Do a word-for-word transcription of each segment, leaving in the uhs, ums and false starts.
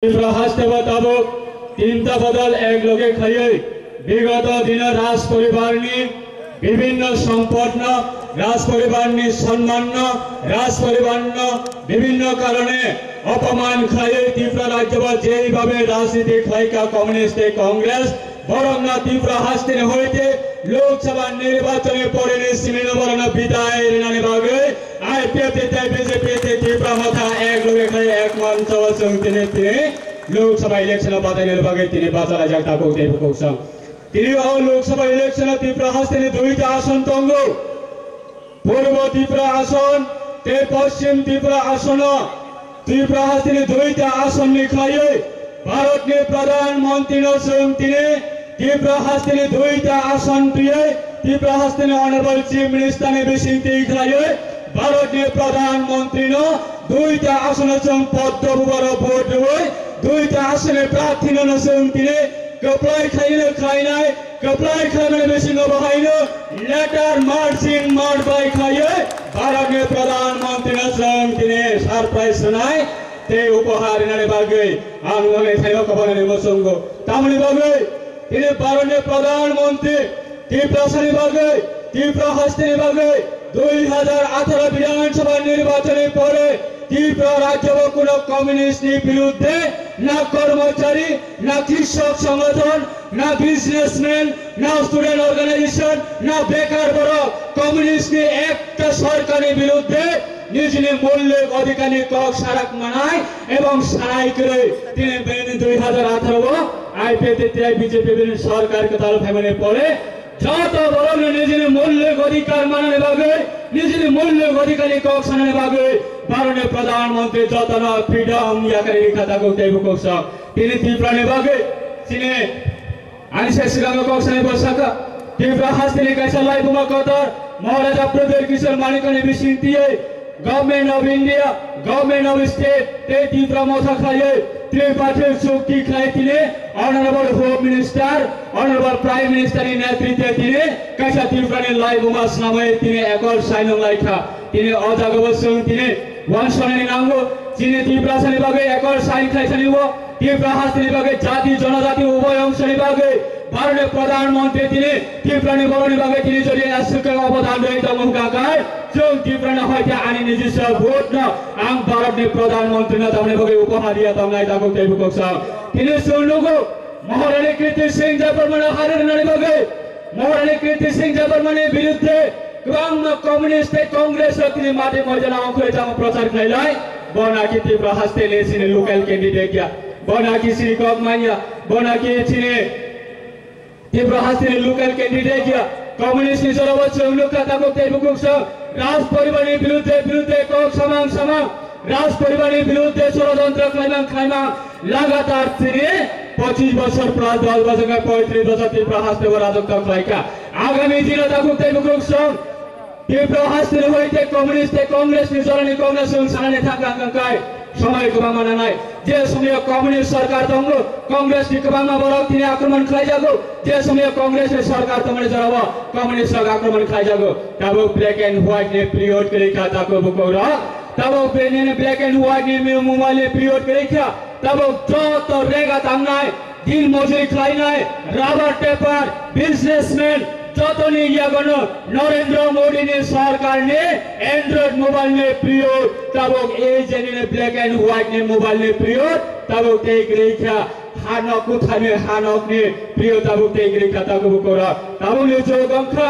Tripura haste bo tabuk tinta bodol ek loge khaiwi bigoto dino raj poribar ni bibhinno sompotno, raj poribar ni sonman no, raj poribar no bibhinno karone opoman khaiwi Tripura rajyo bo jei bhabe rajniti khlaika Communist tei Congress, borokno Tripura hasteni hoite Lok Sabha nirbachoni poreni simino borokno bidai rinani bagwi I P F T tei B J P tei Tripura Motha ek loge khai ek mancho o chwng tini tini Lok Sabha election o batainani bagwi tini bachalaijak tabuk tei bukhuk chwng. Tini o Lok Sabha election o Tripura hasteni duita ason tongo. Purbo Tripura ason tei Poschim Tripura asono Tripura hasteni duita asonni khaiwi Bharatni Pradhan Montrino chwng tini Tripura hasteni duita ason twiwi Tripura hasteni Honorable Chief Minister ni bisingtwi khaiwi Bharatni Pradhan Montrino duita asono chwng poddo bubaro vote rwwi duita asoni prarthino no chwng tini kwplai khaino khlainai. Kwplai khlaimani bisingo bahaino letter marching march bai khaiwi Bharatni Pradhan Montrino chwng tini surprise rwnai tei upohar rinani bagwi ang noni thaino kwbangni muchungo. Tamoni bagwi tini Bharatni Pradhan Montri Tiprasani bagwi, Tripura hasteni bagwi dui hajar atharo Bidhan Sabha nirbachoni pore Tripura rajyo bo kuno communist ni biruddhe na kormochari, na krishok songothon, na businessman, na student organization, na bekar borok, communist ni ekta sorkarni biruddhe nijini moulik odhikarni kok sarak manai ebong sanai kwrwi tini bini dui hajar atharo o I P F T tei B J P bini sorkar kwtal phaimani pore joto borokno nijini moulik odhikar manani bagwi, nijini moulik odhikarni kok sanani bagwi Bharatni Pradhan Montri jotono freedom yakarwi rikha tabuk tei bukhuk chwng. Tini Tripurani bagwi chini ani se sigango kok sanai bo sakha, Tripura hasteni kaisa laibuma kotor Maharaja Pradyot Kishore Manikani bisingtwi Government of India, Government of State, tei Tripura Motha khlaiwi Tripartite chukti khlai tini Honorable Home Minister, Honorable Prime Minister ni netritwe tini kaisa Tripura ni laibuma swnamwi tini accord sign wng lai kha. Tini o jaga bo chwng tini wansonani nango, chini Tiprasani bagwi accord sign khlai thani o. Tripura hasteni bagwi jati jonojati uboy ongshoni bagwi Bharatni Pradhan Montri tini Tripurani borokni bagwi tini jodi aswk khe obodan rwi tongo hwnkha khe chwng Tripurani hoite ani nijiswa vote no ang Bharatni Pradhan Montri no tamni bagwi upohar riya tongnai tabuk tei bukhuk chwng. Tini chwng nugo Maharani Kirti Singh Debbarmano hari rwnani bagwi Maharani Kirti Singh Debbarmani biruddhe kwbangma communist tei Congress rok tini mati moidano ongkhorwi tamo prochar khlailai. Bo naki Tripura hasteni chini local candidate ya. Bo naki chini kok manya. Bo naki chini Tripura hasteni local candidate ya. Communist ni jorao chwng nukha tabuk tei bukhuk chwng Raj poribarni biruddhe biruddhe kok samang samang. Raj poribarni biruddhe sorojontro khlaimang khlaimang lagatar tini pochis bosor plus dos bosor khe poitris bosor Tripura hasteo rajotw khlaikha. Agami dino tabuk tei bukhuk chwng Tripura hasteni hoite communist tei Congress ni jorani kokno chwng sanani thangkha hwnkhe somoi kwbangma nangnai. Je somoyo communist sorkar tongo, Congress ni kwbangma borok tini akromon khlaijago. Je somoyo Congress ni sorkar tongmani jorao communist rok akromon khlaijago. Tabuk black and white ni period kwrwi kha tabuk bukhuk rok. Tabuk bini black and white ni mobile ni period kwrwi kha. Tabuk joto rega tangnai, din mojuri khlainai, rubber taper, businessman, jotoni yagono Narendra Modi ni sorkar ni Android mobile ni period. Tabuk ei jeni ni black and white ni mobile ni period. Tabuk tei kwrwi kha hanok kuthani hanok ni period. Tabuk tei kwrwi kha tabuk bukhuk rok. Tabuk ni jog wngkha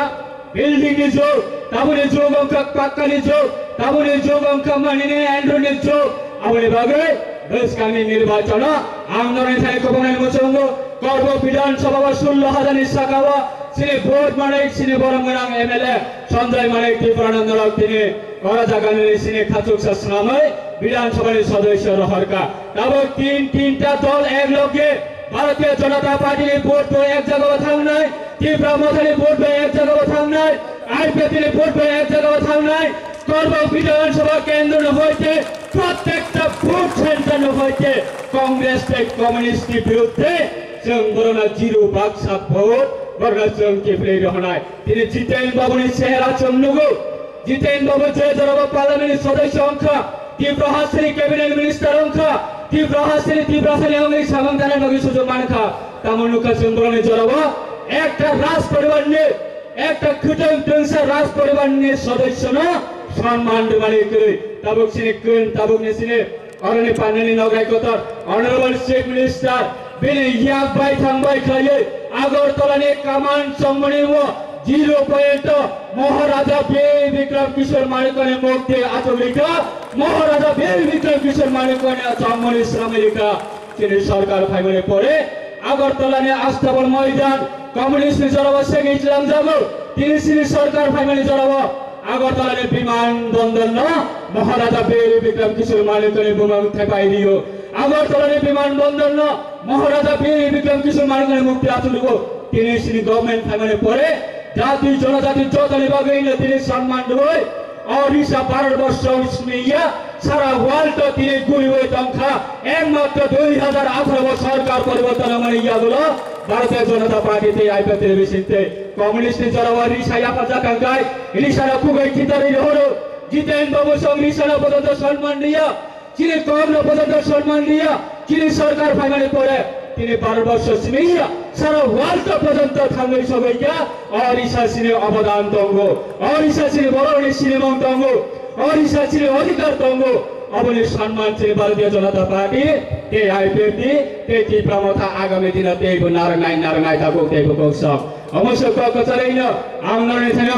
building ni jug, tabukni jug wngkha pakka ni jug, tabukni jug wngkha manini Android ni jug. Aboni bagwi bwskangni nirbachano ang norokni thani kwbangni muchungo Korbo Bidhan Sabha o sullo hajar ni saka o chini vote manwi chini borom gwnang M L A Sanjoy Manik Tripura no norok tini oro jaga nini chini khachuksa swnamwi Bidhan Sabha ni sodosyo rohorkha. Tabuk tin tinta dol ek loge Bharatiya Janata Party ni vote bo ek jaga o thangnai, Tipra Mothani vote bai ek jaga o thangnai, I P F T ni vote bai ek jaga o thangnai, Korbo Bidhan Sabha Kendro ni hoite, prottekta vote center ni hoite, Congress tei Communist ni biruddhe chwng borokno zero baksa vote, borokno chwng kiphilwi rohornai. Tini Jiten Babu ni chehra chwng nugo. Jiten Babu je jorabo Parliament ni sodosyo wngkha, Tipra hasteni Cabinet Minister wngkha, Tipra hasteni, Tipra hasteni wngwi samung tanai bagwi sujuk mankha. Tamo nukha chwng borokni jorao ekta raj poribarni, ekta khwtwng twngsa raj poribarni sodosyono sonman rwmani kwrwi. Tabuk chini kwrwng, tabukni chini oroni panani nograi kotor, Honorable Chief Minister, bini yak bai thang bai khlaiwi Agartala ni kaman chongmani o zero point Maharaja Bir Bikram Kishore Manikya ni mukti achuk rikha, Maharaja Bir Bikram Kishore Manikya ni chongmani sramwi rikha. Chini sarkar phaimani pore Agartala ni Astabal Moidan communist ni jorao segwi chwlangjago. Tini chini sarkar phaimani jorao Agartala ni biman bondor no Maharaja Bir Bikram Kishore Manikya ni bumung thepai rio. Agartala ni biman bondor no Maharaja Bir Bikram Kishore Manikya ni mukti achuk rio. Tini chini government phaimani pore jati jonojati jotoni bagwi no tini sonman rwui o risa Bharat borsho simi ya sara world o tini guriwi tongkha. Ekmatro dui hajar atharo bo sarkar poriborton wngmani yagulo Bharatiya Janata Party tei I P F T ni bisingtwi communist ni jorao risa yapharjak kangkai risa no kugui khitarwi rohoro. Jiten Babu song risa no pojonto sonman riya. Chini kok no pojonto sonman riya, chini sarkar phaimani pore, tini Bharat borsho simi ya, sara world o pojonto thangwi sogwi ya, o risa chini obodan tongo, o risa chini borokni sinimung tongo, o risa chini odhikar tongo, oboni sonman chini Bharatiya Janata Party, tei I P F T, tei Tipra Motha agami dino teibo narwknai, narwknai tabuk teibo kok sok. Omo se kok kwcharwi no, ang norokni thani